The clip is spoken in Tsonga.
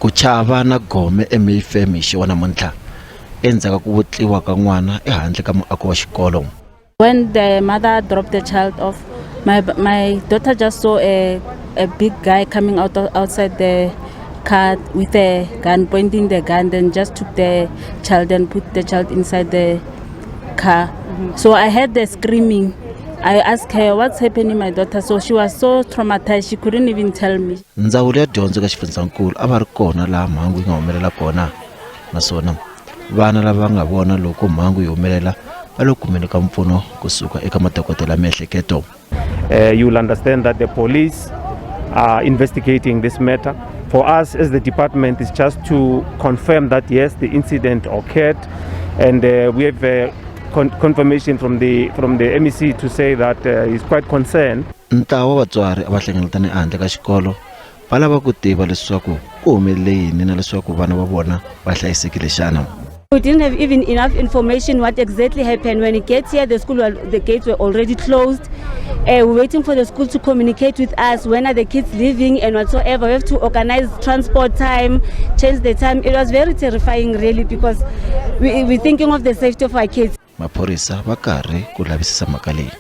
Ku chava na gome eMayfair mixo wa namuntlha endzhaku ka ku vutliwa ka n'wana ehandle ka muako wa xikolo. When the mother dropped the child off, my daughter just saw a big guy coming out of, outside the car with a gun, pointing the gun, then just took the child and put the child inside the car. So I heard the screaming. I asked her, "What's happening, my daughter?" So she was so traumatized, she couldn't even tell me. Ndzawulo ya dyondzo ka xifundzankulu a va ri kona laha mhangu yi nga humelela kona, naswona vana lava nga vona loko mhangu yi humelela va le kumeni ka mpfuno kusuka eka madokodela ya miehleketo. You'll understand that the police are investigating this matter. For us as the department is just to confirm that yes, the incident occurred, and we have confirmation from the MEC to say that he's quite concerned. Ntlawa wa vatswari a va hlengeletane ehandle ka xikolo va lava ku tiva leswaku ku humelele yini na leswaku vana va vona va hlayisekile xana. We didn't have even enough information what exactly happened. When we get here, the gates were already closed. We're waiting for the school to communicate with us. When are the kids leaving and whatsoever. We have to organize transport time, change the time. It was very terrifying, really, because we're thinking of the safety of our kids. Maphorisa va karhi ku lavisisa mhaka leyi.